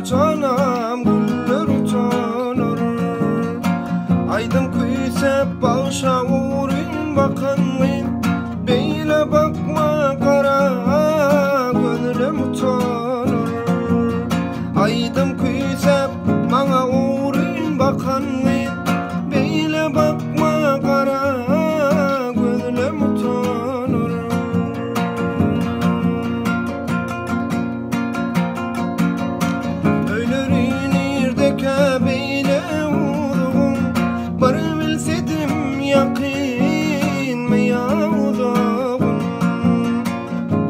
janam güller utanar. Aýdym küýsäp bagşa ogryn bakan gyz, Beýle bakma gara gözlem utanar. Aýdym küýsäp maňa ogryn bakan gyz, Beýle bakma gara gözlem utanar. Öýleri nirdekä beýle uzugyň, Bir bilsedim ýakynmy ýa uzagyn.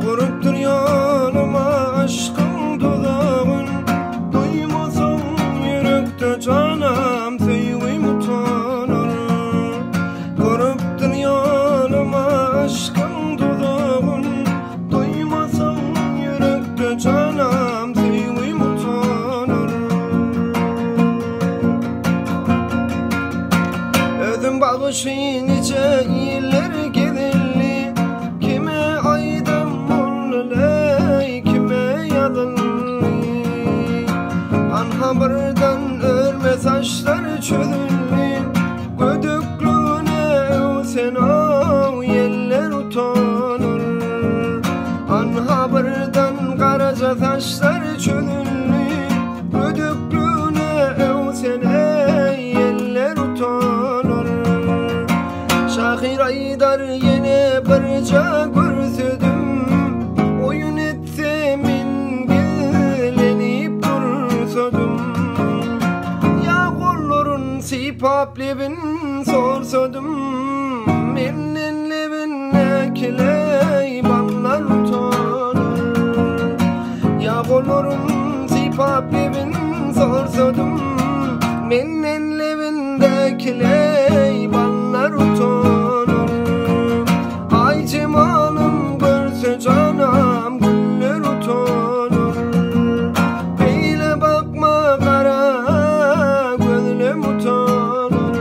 Gurupdyr ýanyma yşkyň duzagyn, Duýmasaň ýürekde janam söýgim utanar. Gurupdyr ýanyma yşkyň duzagyn, Duýmasaň ýürekde janam söýgim utanar. Özüm bagşy niçe iller gezildi, Kime aýdym boldy-leý, kime ýazyldy. Anha birden örme saçlar çözüldi, Gödekligine öwsen-ow ýeller utanar. Anha birden garaja saçlar çözüldi, Gödekligine öwsen-eý ýeller utanar. Şahyr aýdar ýene birje görsedim, Oýun etse men gizlenip dursadym. Ýa gollaryn sypap lebin sorsadym, Menden lebindäkileý ballar utanar. Ýa gollaryn sypap lebin sorsadym, Menden lebindäkileý ballar utanar. Aý jemalym görse janam güller utanar. Beýle bakma gara gözlem utanar.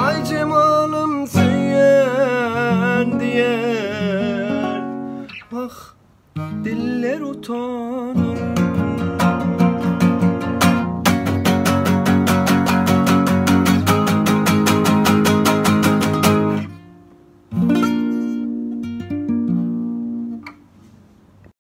Aý jemalym söýen diýer, Wah, diller utanar.